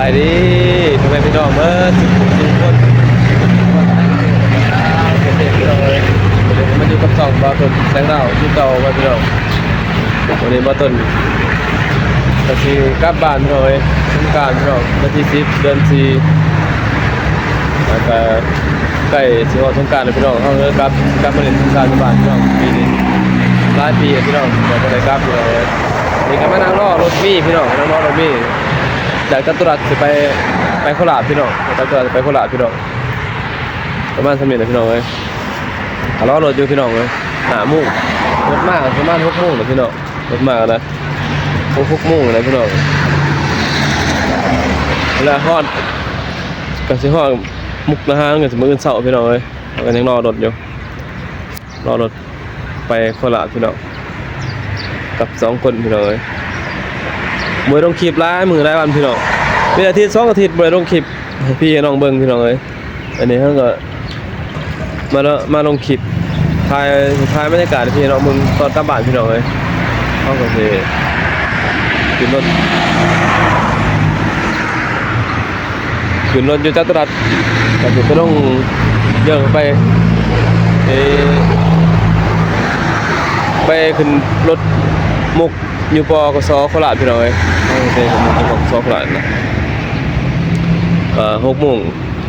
ສະບາຍດີພໍ່ແມ່ພີ່ນ້ອງເບິດທຸກຄົນ ມາຢູ່ກັບຊ່ອງບ່າວຕົ້ນແສງດາວຄືເກົ່າ ພໍ່ແມ່ພີ່ນ້ອງ. ວັນນີ້ບ່າວຕົ້ນກະຊິກັບບ້ານພີ່ນ້ອງເອີຍ ສົງການພີ່ນ້ອງ ວັນທີສິບ ເດືອນສີ່ ແລ້ວກະໃກ້ຊິຮອດສົງການແລ້ວພີ່ນ້ອງ ເຮົາເລີຍກັບ ກັບມາຫຼິ້ນສົງການຢູ່ບ້ານພີ່ນ້ອງ. ປີນີ້ຫຼາຍປີແລ້ວພີ່ນ້ອງ ບໍ່ໄດ້ກັບພີ່ນ້ອງເອີຍ. ນີ້ກະມານັ່ງລໍລົດມີພີ່ນ້ອງ ນັ່ງລໍລົດມີ ຈາກຈະຕຸລັດຊິໄປ ໄປໂຄລາດພີ່ນ້ອງ ຈາກຈະຕຸລັດໄປໂຄລາດພີ່ນ້ອງ. ປະມານສ່ຳນີ້ແຫຼະພີ່ນ້ອງເອີຍ ກະລໍລົດຢູ່ພີ່ນ້ອງເອີຍ ຫ້າໂມງ ລົດມາປະມານຫົກໂມງແລ້ວພີ່ນ້ອງ ລົດມາກະນະ ຫົກ ຫົກໂມງແລ້ວພີ່ນ້ອງ. ແລ້ວຮອດ ກະຊິຮອດມຸກດາຫານ ກະຊິມື້ອື່ນເຊົ້າພີ່ນ້ອງເອີຍ ເຮົາກະຍັງລໍລົດຢູ່ ລໍລົດໄປໂຄລາດພີ່ນ້ອງ ກັບສອງຄົນພີ່ນ້ອງເອີຍ. ບໍ່ໄດ້ລົງຄລິບຫຼາຍມື້ຫຼາຍວັນພີ່ນ້ອງ ເປັນອາທິດສອງອາທິດບໍ່ໄດ້ລົງຄລິບໃຫ້ພີ່ໃຫ້ນ້ອງເບິ່ງພີ່ນ້ອງເອີຍ. ອັນນີ້ເຮົາກະມາ ມາລົງຄລິບ ຖ່າຍ ຖ່າຍບັນຍາກາດໃຫ້ພີ່ໃຫ້ນ້ອງເບິ່ງຕອນກັບບ້ານພີ່ນ້ອງເອີຍ. ເຮົາກະຊິຂຶ້ນລົດ ຂຶ້ນລົດຢູ່ຈະຕຸລັດ ກະຊິໄປລົງເລື່ອງໄປ ເອີ ໄປຂຶ້ນລົດມຸກຢູ່ ປກສ ໂຄລາດພີ່ນ້ອງເອີຍ. ເຮົາໄປຂຶ້ນລົດມຸກ ປກສ ໂຄລາດນະ ເອີ ຫົກໂມງ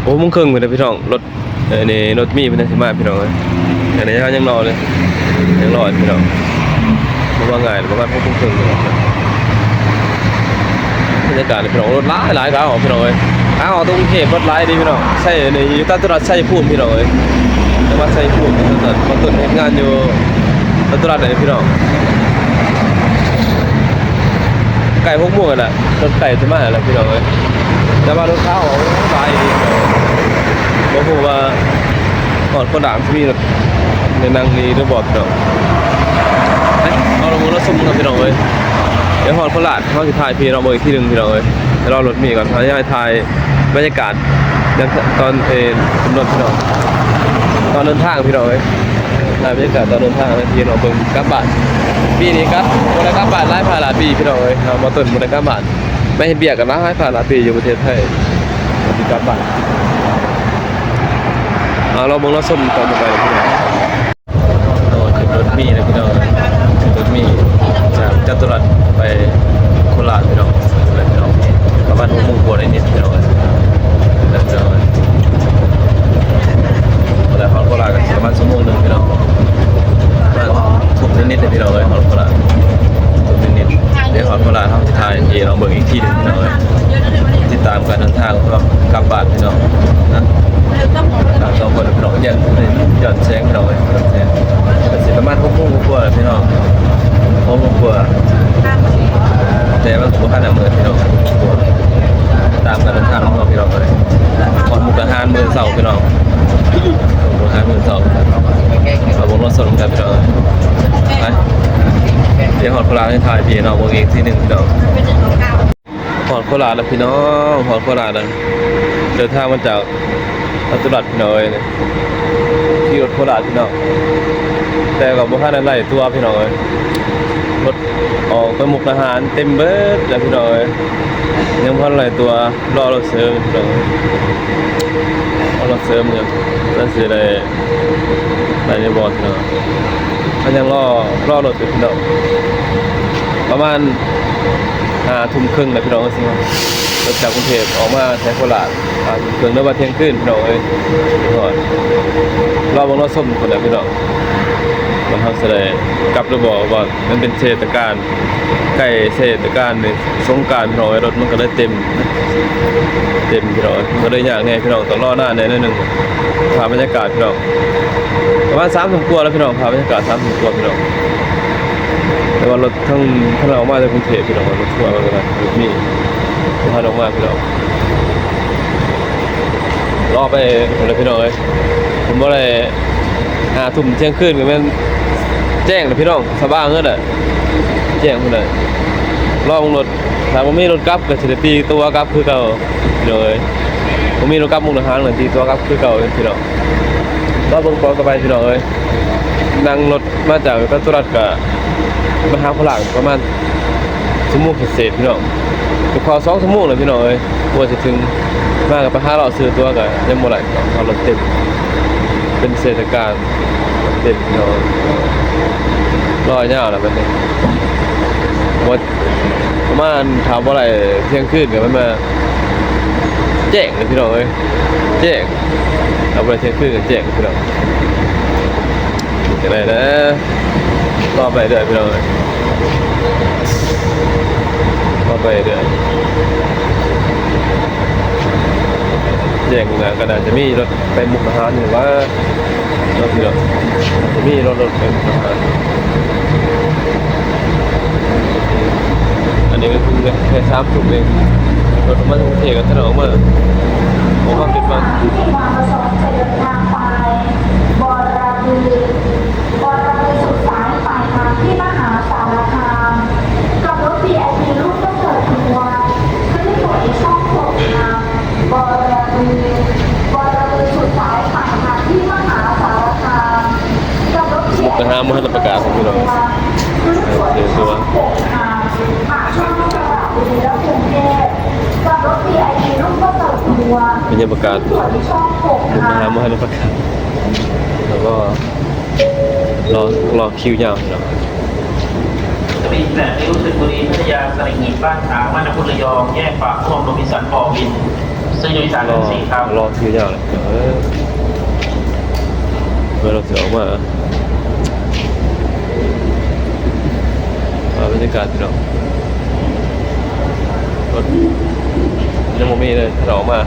ຫົກໂມງເຄິ່ງພຸ້ນນະພີ່ນ້ອງ ລົດ ເອີ ນີ້ລົດມີເພິ່ນຊິມາພີ່ນ້ອງເອີຍ. ອັນນີ້ເຮົາຍັງລໍເລີຍ ຍັງລໍພີ່ນ້ອງ ບໍ່ວ່າງ່າຍ ປະມານຫົກໂມງເຄິ່ງພີ່ນ້ອງ. ບັນຍາກາດພີ່ນ້ອງ ລົດຫຼາຍໆ ຂາອອກພີ່ນ້ອງເອີຍ ຂາອອກຕົງກຸງເທບລົດຫຼາຍເດ້ພີ່ນ້ອງ. ໃຊ້ໃນຢູ່ຕະຫຼາດໄຊພູມພີ່ນ້ອງເອີຍ ຕະຫຼາດໄຊພູມ ຕອນນັ້ນບ່າວຕົ້ນເຮັດງານຢູ່ຕະຫຼາດໃດພີ່ນ້ອງ. ໃກ້ຫົກໂມງແລ້ວ ລົດໃກ້ຊິມາແລ້ວພີ່ນ້ອງເອີຍ ແຕ່ວ່າລົດຂາອອກຫຼາຍອີ່ຫຼີ ບໍ່ຮູ້ວ່າຮອດໂຄລາດຊິມີລົດ ໄດ້ນັ່ງນີ້ຫຼືບໍ່ພີ່ນ້ອງ. ເອີ ເຮົາລົງມາລໍຊົມກັນພີ່ນ້ອງເອີຍ ດຽວຮອດໂຄລາດ ເຮົາຊິຖ່າຍພີ່ນ້ອງເບິ່ງອີກທີໜຶ່ງພີ່ນ້ອງເອີຍ. ດຽວລໍລົດມີກ່ອນ ເຮົາຈະຖ່າຍບັນຍາກາດ ຕອນ ເອີ ຂຶ້ນລົດພີ່ນ້ອງ ຕອນເດີນທາງພີ່ນ້ອງເອີຍ. ຖ່າຍບັນຍາກາດຕອນເດີນທາງໃຫ້ພີ່ນ້ອງເບິ່ງກັບບ້ານ. ປີນີ້ກັບ ບໍ່ໄດ້ກັບບ້ານຫຼາຍພາລະປີພີ່ນ້ອງເອີຍ ເຮົາບໍ່ຕົ້ນບໍ່ໄດ້ກັບບ້ານ ໄປເຮັດວຽກກັນຫຼາຍພາລະປີຢູ່ປະເທດໄທ ຊິກັບບ້ານ. ເອົາ ລໍເບິ່ງລໍຊົມຕອນຕໍ່ໄປພີ່ນ້ອງ. ໂດຍ ຂຶ້ນລົດມີແລ້ວພີ່ນ້ອງ ຂຶ້ນລົດມີຈາກຈະຕຸລັດໄປໂຄລາດພີ່ນ້ອງ ປະມານຫົກໂມງກວ່ານິດໆ ພີ່ນ້ອງ ແລ້ວຈະ ແລ້ວຮອດໂຄລາດກະປະມານຊົ່ວໂມງໜຶ່ງພີ່ນ້ອງ ປະມານທຸ່ມນິດໆ ພີ່ນ້ອງເອີຍ ຮອດໂຄລາດທຸ່ມນິດໆ. ດຽວຮອດໂຄລາດເຮົາຊິຖ່າຍໃຫ້ພີ່ນ້ອງເບິ່ງອີກທີໜຶ່ງພີ່ນ້ອງເອີຍ ຕິດຕາມການເດີນທາງກັບບ້ານພີ່ນ້ອງນະ. ສອງຄົນພີ່ນ້ອງ ຢ້ານ ຢ້ານແສງພີ່ນ້ອງເອີຍ ກະຊິປະມານຫົກໂມງກວ່າແລ້ວພີ່ນ້ອງ ຫົກໂມງກວ່າ ແຕ່ວ່າບໍ່ທັນໄດ້ມືດພີ່ນ້ອງ ຕາມການເດີນທາງຂອງເຮົາພີ່ນ້ອງເອີຍ. ຮອດມຸກດາຫານມື້ເຊົ້າພີ່ນ້ອງ ມຸກດາຫານມື້ເຊົ້າ ເອົາເບິ່ງລໍຊົມກັນພີ່ນ້ອງເອີຍ. ໄປ ດຽວຮອດໂຄລາດໃຫ້ຖ່າຍໃຫ້ພີ່ນ້ອງເບິ່ງອີກທີໜຶ່ງພີ່ນ້ອງ. ຮອດໂຄລາດແລ້ວພີ່ນ້ອງ ຮອດໂຄລາດແລ້ວ ເດີນທາງມາຈາກຈະຕຸລັດພີ່ນ້ອງເອີຍ ຂີ່ລົດໂຄລາດພີ່ນ້ອງ ແຕ່ກະບໍ່ທັນໄດ້ໄລ່ຕົວພີ່ນ້ອງເອີຍ. ລົດອອກໄປມຸກດາຫານເຕັມເບິດແລ້ວພີ່ນ້ອງເອີຍ ຍັງບໍ່ທັນໄລ່ຕົວ ລໍລົດເສີມພີ່ນ້ອງເອີຍ ລໍລົດເສີມຢູ່ ແລ້ວຊິໄດ້ ໄດ້ຢູ່ບໍ່ພີ່ນ້ອງ. ເຮົາຍັງລໍ ລໍລົດຢູ່ພີ່ນ້ອງ ປະມານຫ້າທຸ່ມເຄິ່ງແລ້ວພີ່ນ້ອງເອີຍ ຊິຮອດ ລົດຈາກກຸງເທບອອກມາໃສ່ໂຄລາດຫ້າທຸ່ມເຄິ່ງ ຫຼືວ່າທ່ຽງຄືນພີ່ນ້ອງເອີຍ ຊິຮອດ. ລໍເບິ່ງລໍຊົມພຸ້ນແຫຼະພີ່ນ້ອງ ວ່າເຮົາຊິໄດ້ກັບຫຼືບໍ່ ວ່າມັນເປັນເທດສະການ ໃກ້ເທດສະການນີ້ ສົງການພີ່ນ້ອງເອີຍ ລົດມັນກະເລີຍເຕັມ ເຕັມພີ່ນ້ອງເອີຍ ກະເລີຍຍາກແດ່ພີ່ນ້ອງ ຕ້ອງລໍນານແດ່ໜ້ອຍໜຶ່ງ. ພາບບັນຍາກາດພີ່ນ້ອງ ປະມານສາມທຸ່ມກວ່າແລ້ວພີ່ນ້ອງ ພາບບັນຍາກາດສາມທຸ່ມກວ່າພີ່ນ້ອງ. ແຕ່ວ່າລົດທັງ ຄັນອອກມາຈາກກຸງເທບພີ່ນ້ອງ ລົດທົວລົດມີ ບໍ່ທັນອອກມາພີ່ນ້ອງ ລໍໄປພຸ້ນແຫຼະພີ່ນ້ອງເອີຍ. ເພິ່ນບໍ່ໄດ້ ຫ້າທຸ່ມທ່ຽງຄືນກະແມ່ນແຈ້ງແລ້ວພີ່ນ້ອງ ສະບາຍເບີດແຫຼະ ແຈ້ງພຸ້ນແຫຼະ. ລໍເບິ່ງລົດ ຖ້າບໍ່ມີລົດກັບກະຊິໄດ້ຕີຕົວກັບຄືເກົ່າ ໂດຍ ບໍ່ມີລົດກັບມຸກດາຫານກະຕີຕົວກັບຄືເກົ່າພີ່ນ້ອງ. ລໍເບິ່ງຕອນຕໍ່ໄປພີ່ນ້ອງເອີຍ. ນັ່ງລົດມາຈາກຈະຕຸລັດກະມາຫາໂຄລາດປະມານຊົ່ວໂມງເສດໆ ພີ່ນ້ອງ ເຂົ້າສອງຊົ່ວໂມງແລ້ວພີ່ນ້ອງເອີຍ ກວ່າຊິເຖິງ. ມາກໍໄປຫາເລາະຊື້ຕົ໋ວກໍຍັງບໍ່ໄດ້ ເພາະລົດເຕັມ ເປັນເທດສະການ ເຕັມພີ່ນ້ອງເອີຍ. ລໍຍາວແລ້ວບັດນີ້ ບໍ່ ປະມານຖ້າບໍ່ໄດ້ທ່ຽງຄືນກໍປະມານ ແຈ້ງເລີຍພີ່ນ້ອງເອີຍ ແຈ້ງ. ຖ້າບໍ່ໄດ້ທ່ຽງຄືນກໍແຈ້ງພີ່ນ້ອງ. ຈັ່ງໃດນະ ລໍໄປເລື້ອຍພີ່ນ້ອງເອີຍ ລໍໄປເລື້ອຍ. ແຈ້ງນະ ກໍໜ້າຈະມີລົດໄປມຸກດາຫານຢູ່ວ່າ ເນາະພີ່ນ້ອງ ຈະມີລົດ ລົດໄປມຸກດາຫານ. ອັນນີ້ກໍຄືແຄ່ສາມທຸ່ມເອງ ລົດມາກະເທດກໍຖະຫຼອກມາ ເພາະວ່າເປັນວັນ ທີ່ມາປະຊາຊົນຈະເດີນທາງໄປບໍລະບື ບໍລະບືສຸດສາຍ ປາຍທາງທີ່ມະຫາສາລະຄາມ ກັບລົດ ວີໄອພີ ລຸ້ນປະເສີດ ຂະບວນ ຂຶ້ນຕົວອີກສອງໂຄງງານ ບໍລະບື ບໍລະບືສຸດສາຍ ປາຍທາງທີ່ມະຫາສາລະຄາມ ກັບລົດ ມຸກດາຫານບໍ່ທັນໄດ້ປະກາດ ພີ່ນ້ອງ ເອີ ຕົວ ໂຄງງານ ຜ່ານຊ່ອງສະຫະບຸລີ ແລະ ກຸງເທບ ກັບລົດ ວີໄອພີ ລຸ້ນປະເສີດ ຂະບວນ ບັນຍາກາດ ຂຶ້ນຕົວອີກສອງໂຄງງານ ຍັງບໍ່ທັນໄດ້ປະກາດ ແລ້ວກໍ ລໍ ລໍຄິວຍາວຢູ່ເນາະ. ສະເປັນແປດ ລິ້ວ ຊົນບຸລີ ພັດທະຍາ ສັດຫີບ ບ້ານຂາງ ມານະພຸດ ລະຍອງ ແຍກປາກຮ່ວມ ໂຣບິນສັນ ບໍ່ວິນ ເຊິ່ງຢູ່ອີສານ ລໍ ສີ່ ຄັບ ລໍຄິວຍາວເລີຍ ເອີ ເມື່ອລົດຊິອອກມາ ອ່າ ບັນຍາກາດພີ່ນ້ອງ ລົດຍັງບໍ່ມີເລີຍ ຖ້າອອກມາ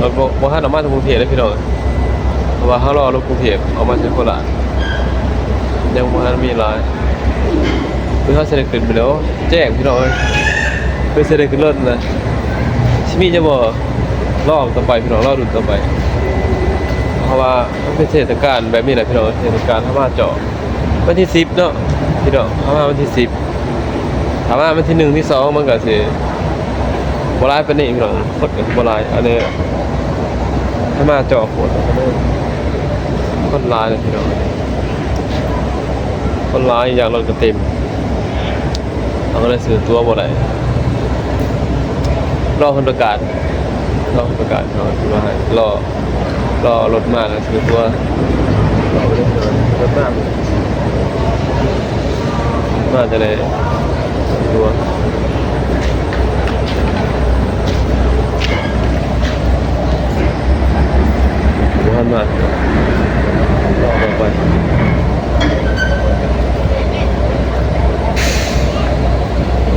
ລົດບໍ່ ບໍ່ທັນອອກມາຈາກກຸງເທບເລີຍພີ່ນ້ອງ ເພາະວ່າເຮົາລໍລົດກຸງເທບອອກມາຈາກໂຄລາດ ຍັງບໍ່ທັນມີຫຼາຍ ຄືເຮົາຊິໄດ້ຂຶ້ນໄປແລ້ວ ແຈ້ງພີ່ນ້ອງເອີຍ ຄືຊິໄດ້ຂຶ້ນລົດນະ ຊິມີຢູ່ບໍ່ ລໍຕໍ່ໄປພີ່ນ້ອງ ລໍລຸ້ນຕໍ່ໄປ ເພາະວ່າມັນເປັນເທດສະການແບບນີ້ແຫຼະພີ່ນ້ອງ ເທດສະການເຮົາມາເຈາະ ວັນທີສິບເນາະພີ່ນ້ອງ ເຮົາມາວັນທີສິບ ຖ້າມາວັນທີໜຶ່ງ ທີສອງ ມັນກໍຊິບໍ່ຫຼາຍປານນີ້ພີ່ນ້ອງ ຄົນກໍຊິບໍ່ຫຼາຍ ອັນນີ້ໃຫ້ມາເຈາະຄົນ ຄົນຫຼາຍເລີຍພີ່ນ້ອງ ຄົນຫຼາຍ ຢ່າງລົດກໍເຕັມ ເຮົາກໍເລີຍຊື້ຕົ໋ວບໍ່ໄດ້ ລໍເພິ່ນປະກາດ ລໍເພິ່ນປະກາດ ເຮົາຊິວ່າໃຫ້ ລໍ ລໍລົດມາແລ້ວຊື້ຕົ໋ວ ລໍໄປເລີຍ ລົດມາ ມາຈັ່ງໃດ ຕົ໋ວ ບໍ່ທັນມາ ລໍຕໍ່ໄປ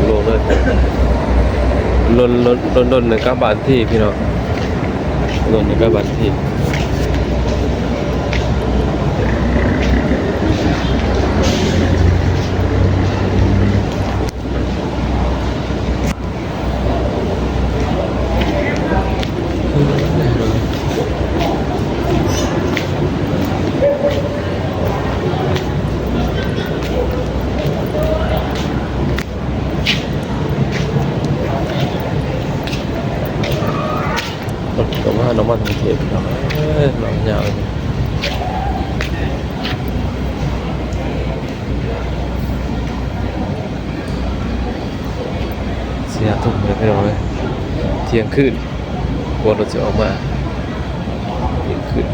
ລົງເລີຍ ດົນໆ ດົນໆ ກັບບ້ານທີພີ່ນ້ອງ. ລົງໃນກະບັນທີ ລົດກໍມານ້ຳມັນເທດເນາະ ເອີຍ ເນາະ ຍາວ ສີ່ຫ້າທຸ່ມແລ້ວພີ່ນ້ອງເອີຍ ທ່ຽງຄືນ ກວ່າລົດຊິອອກມາ ທ່ຽງຄືນ.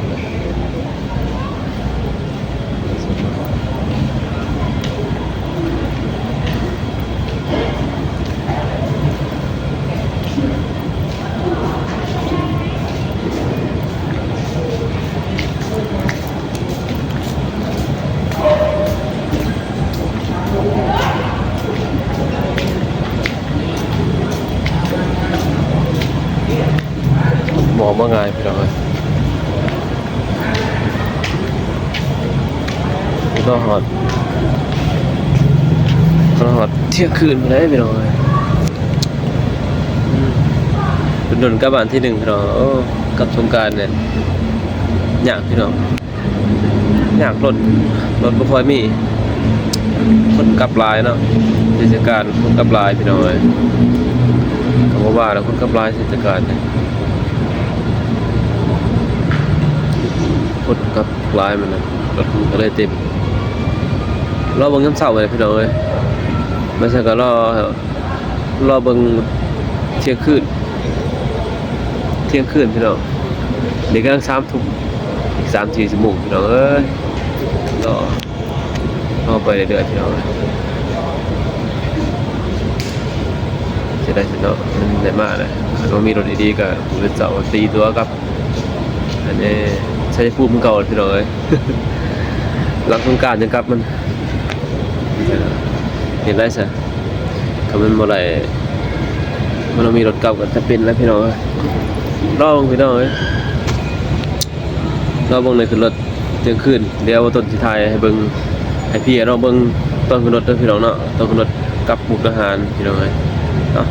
ບໍ່ມາງ່າຍພີ່ນ້ອງເອີຍ ມາຮອດ ມາຮອດທ່ຽງຄືນພຸ້ນແຫຼະພີ່ນ້ອງເອີຍ ອືມ ດົນໆ ກັບບ້ານທີໜຶ່ງພີ່ນ້ອງ ໂອ້ ກັບສົງການນີ້ ຍາກພີ່ນ້ອງ. ຍາກລົດ ລົດບໍ່ຄ່ອຍມີ ຄົນກັບຫຼາຍເນາະ ເທດສະການຄົນກັບຫຼາຍພີ່ນ້ອງເອີຍ ກໍບໍ່ວ່າແລ້ວ ຄົນກັບຫຼາຍເທດສະການ ຄົນກັບຫຼາຍມັນນະ ລົດກໍເລີຍເຕັມ ລໍເບິ່ງຍາມເຊົ້າແຫຼະພີ່ນ້ອງເອີຍ ແມ່ນຊັ້ນກໍລໍ ລໍເບິ່ງ ທ່ຽງຄືນ ທ່ຽງຄືນພີ່ນ້ອງ ນີ້ກຳລັງສາມທຸ່ມ ອີກສາມສີ່ຊົ່ວໂມງພີ່ນ້ອງເອີຍ ລໍ ລໍໄປເລື້ອຍໆ ພີ່ນ້ອງເອີຍ ເສຍດາຍຊັ້ນເນາະ ມັນໄດ້ມາແລ້ວ ຄັນວ່າມີລົດດີໆ ກະມື້ເຊົ້າຕີຕົວກັບ ອັນນີ້ໄຊຍະພູມຄືເກົ່າພີ່ນ້ອງເອີຍ ຫຼັງສົງການຈັ່ງກັບມັນ ເຮັດໄດ້ຊະ ຖ້າມັນບໍ່ໄດ້ ມັນບໍ່ມີລົດກັບກໍຈຳເປັນແຫຼະພີ່ນ້ອງເອີຍ ລໍເບິ່ງພີ່ນ້ອງເອີຍ ລໍເບິ່ງໄດ້ຂຶ້ນລົດທ່ຽງຄືນ ດຽວບ່າວຕົ້ນຊິຖ່າຍໃຫ້ເບິ່ງ ໃຫ້ພີ່ນ້ອງເບິ່ງຕອນຂຶ້ນລົດເດີພີ່ນ້ອງເນາະ ຕອນຂຶ້ນລົດກັບມຸກດາຫານພີ່ນ້ອງເອີຍເນາະ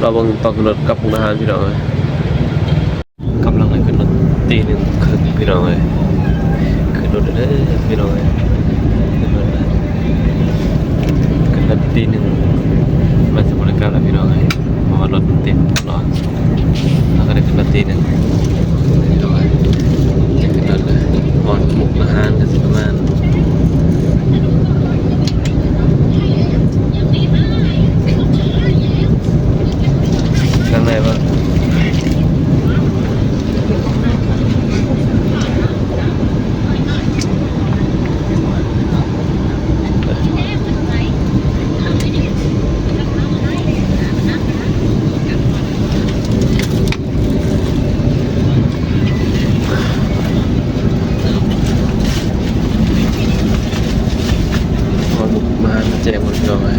ລໍເບິ່ງຕອນຂຶ້ນລົດກັບມຸກດາຫານພີ່ນ້ອງເອີຍ. ກຳລັງໄດ້ຂຶ້ນລົດຕີໜຶ່ງເຄິ່ງພີ່ນ້ອງເອີຍ ຂຶ້ນລົດເດີພີ່ນ້ອງເອີຍ ຂຶ້ນລົດເດີ ຂຶ້ນລົດຕີໜຶ່ງ ມັນຊິບໍ່ໄດ້ກັບແລ້ວພີ່ນ້ອງເອີຍ ເພາະວ່າລົດມັນເຕັມ ເຮົາກໍໄດ້ຂຶ້ນລົດຕີໜຶ່ງ ຈະຂຶ້ນລົດເດີ ຮອດມຸກດາຫານກໍຊິປະມານ ທາງໃດວະ? ມາແຈ້ງໝົດພີ່ນ້ອງເອີຍ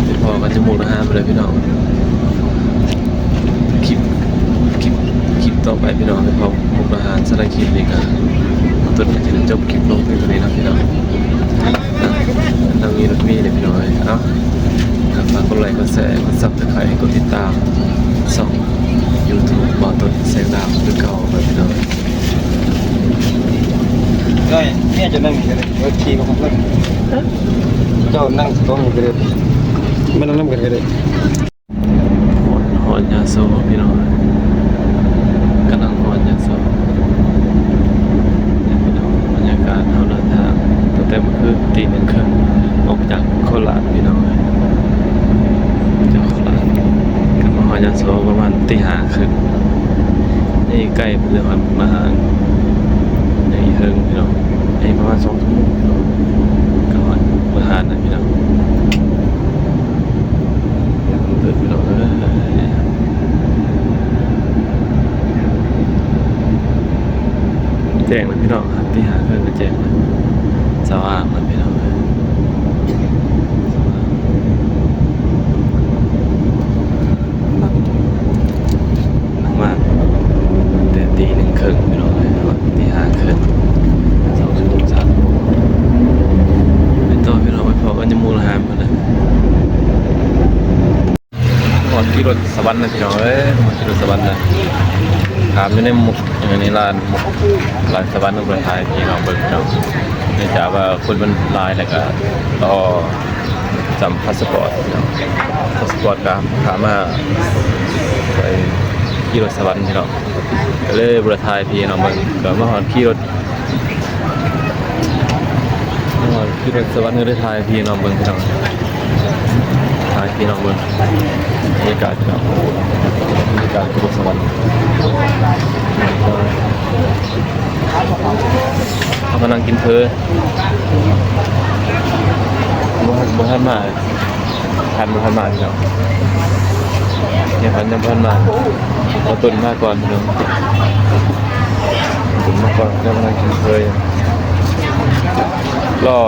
ໄປພໍ້ກັນຢູ່ມຸກດາຫານພຸ້ນແຫຼະພີ່ນ້ອງ ຄລິບ ຄລິບ ຄລິບຕໍ່ໄປພີ່ນ້ອງ ໄປພໍ້ມຸກດາຫານ ສຳລັບຄລິບນີ້ກໍ ຕົ້ນກໍຈະຈົບຄລິບລົງພຽງເທົ່ານີ້ເນາະພີ່ນ້ອງ. ນຳມີລົດມີເດ້ພີ່ນ້ອງເອີຍ ເອົ້າ ກໍຝາກກົດໄລ ກົດແຊ ກົດຊັບສະໄຄ ກົດຕິດຕາມຊ່ອງຢູທູບ ບ່າວຕົ້ນແສງດາວ ຄືເກົ່າເດີພີ່ນ້ອງ. ໄດ້ ເມຍຈະນັ່ງນີ້ກໍໄດ້ ເອີ ຂີ່ມາຂອງເພິ່ນ ເຈົ້ານັ່ງຕອງນີ້ກໍໄດ້ ມານັ່ງນຳກັນກໍໄດ້. ຮອດ ຮອດຍາໂສພີ່ນ້ອງ ກຳລັງຮອດຍາໂສ ນີ້ພີ່ນ້ອງ ບັນຍາກາດເຮົາເດີນທາງຕັ້ງແຕ່ມື້ຄືນຕີໜຶ່ງເຄິ່ງ ອອກຈາກໂຄລາດພີ່ນ້ອງເອີຍ ຈາກໂຄລາດ ກັບມາຮອດຍາໂສປະມານຕີຫ້າເຄິ່ງ ນີ້ໃກ້ເພິ່ນຮອດມຸກດາຫານ ຍັງອີກເຫິງພີ່ນ້ອງ ຍັງອີກປະມານສອງຊົ່ວໂມງພີ່ນ້ອງ ກໍຮອດມຸກດາຫານແລ້ວພີ່ນ້ອງ. ແຈ້ງແລ້ວພີ່ນ້ອງ ຕີຫ້າເຄິ່ງກໍແຈ້ງແລ້ວ ສະຫວ່າງແລ້ວພີ່ນ້ອງ ສະຫວ່າງ. ມາແຕ່ຕີໜຶ່ງເຄິ່ງພີ່ນ້ອງເອີຍ ຮອດຕີຫ້າເຄິ່ງ ສອງຊົ່ວໂມງ ສາມຊົ່ວໂມງ ໄປຕໍ່ພີ່ນ້ອງ ໄປພໍ້ກັນຢູ່ມຸກດາຫານພຸ້ນແຫຼະ. ຮອດຂີ່ລົດສະຫວັນນະພີ່ນ້ອງເອີຍ ຮອດຂີ່ລົດສະຫວັນນະ ຖາມຢູ່ໃນມຸກ ຢູ່ໃນລານມຸກ ລານສະຫວັນ ເພິ່ນຖ່າຍໃຫ້ພີ່ນ້ອງເບິ່ງພີ່ນ້ອງ ເນື່ອງຈາກວ່າຄົນມັນຫຼາຍ ແລ້ວກະລໍ ຈຳພາສະປອດເນາະ ພາສະປອດກໍພາມາໄປຂີ່ລົດສະຫວັນພີ່ນ້ອງ ກໍເລີຍບໍ່ໄດ້ຖ່າຍໃຫ້ພີ່ນ້ອງເບິ່ງ ກໍມາຮອດຂີ່ລົດ ມາຮອດຂີ່ລົດສະຫວັນ ກໍໄດ້ຖ່າຍໃຫ້ພີ່ນ້ອງເບິ່ງພີ່ນ້ອງ ຖ່າຍໃຫ້ພີ່ນ້ອງເບິ່ງ ບັນຍາກາດພີ່ນ້ອງ ບັນຍາກາດຂີ່ລົດສະຫວັນ ເຮົາກຳລັງກິນເຝີ ບໍ່ທັນ ບໍ່ທັນມາ ທັນບໍ່ທັນມາພີ່ນ້ອງ ເຮຍພັນຍັງບໍ່ທັນມາ ເຮົາຕົ້ນມາກ່ອນພີ່ນ້ອງ ຕົ້ນມາກ່ອນ ກຳລັງກິນເຝີ ລໍ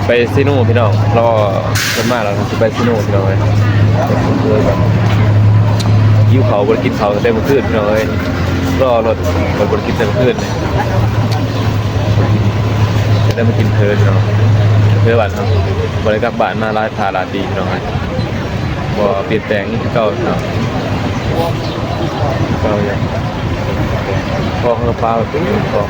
ໄປເຊໂນພີ່ນ້ອງ ລໍເພິ່ນມາແລ້ວຊິໄປເຊໂນພີ່ນ້ອງເອີຍ ໄປເຊີນເພິ່ນກ່ອນ ຫິວເຂົ້າ ບໍ່ໄດ້ກິນເຂົ້າຕັ້ງແຕ່ມື້ຄືນພີ່ນ້ອງເອີຍ ລໍລົດ ບໍ່ໄດ້ກິນແຕ່ມື້ຄືນ ຈະໄດ້ມາກິນເຝີເນາະ ເຝີບ້ານເຮົາ ບໍ່ໄດ້ກັບບ້ານມາຫຼາຍ ຫຼາຍປີພີ່ນ້ອງເອີຍ ບໍ່ປ່ຽນແປງ ຄືເກົ່າເນາະ ຄືເກົ່າຢູ່ ພໍເຮົາປາແບບນີ້ ພໍ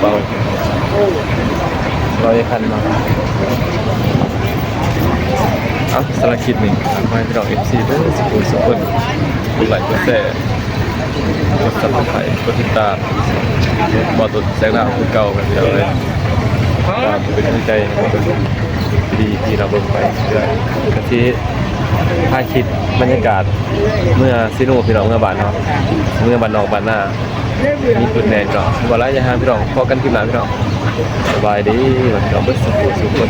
ປາ ເຮົາໄດ້ຄັນເນາະ ເອົ້າ ສຳລັບຄລິບນີ້ ຝາກໄວ້ພີ່ນ້ອງເອັຟຊີເດີ ສຸກຄົນ ກົດໄລ ກົດແຊ ກົດຊັບສະໄຄ ກົດຕິດຕາມ ບໍ່ຕົກແຊງດາວຄືເກົ່າ ແມ່ນເດີ. ກໍເປັນກຳລັງໃຈໃຫ້ເຮົາເບິ່ງ ດີທີ່ເຮົາເບິ່ງໄປເລື້ອຍ ກໍຊິຖ່າຍຄລິບບັນຍາກາດເມືອເຊໂນ ພີ່ນ້ອງ ເມືອບ້ານເຮົາ ເມືອບ້ານນອກບ້ານນາ ມີຈຸດແໜ້ເນາະ ບໍ່ຫຼາຍຢ່າຫ່າງ ພີ່ນ້ອງ ພໍ້ກັນຄລິບໜ້າ ພີ່ນ້ອງ ສະບາຍດີ ພີ່ນ້ອງເບິດສູ່ຜູ້ສູ່ຄົນ.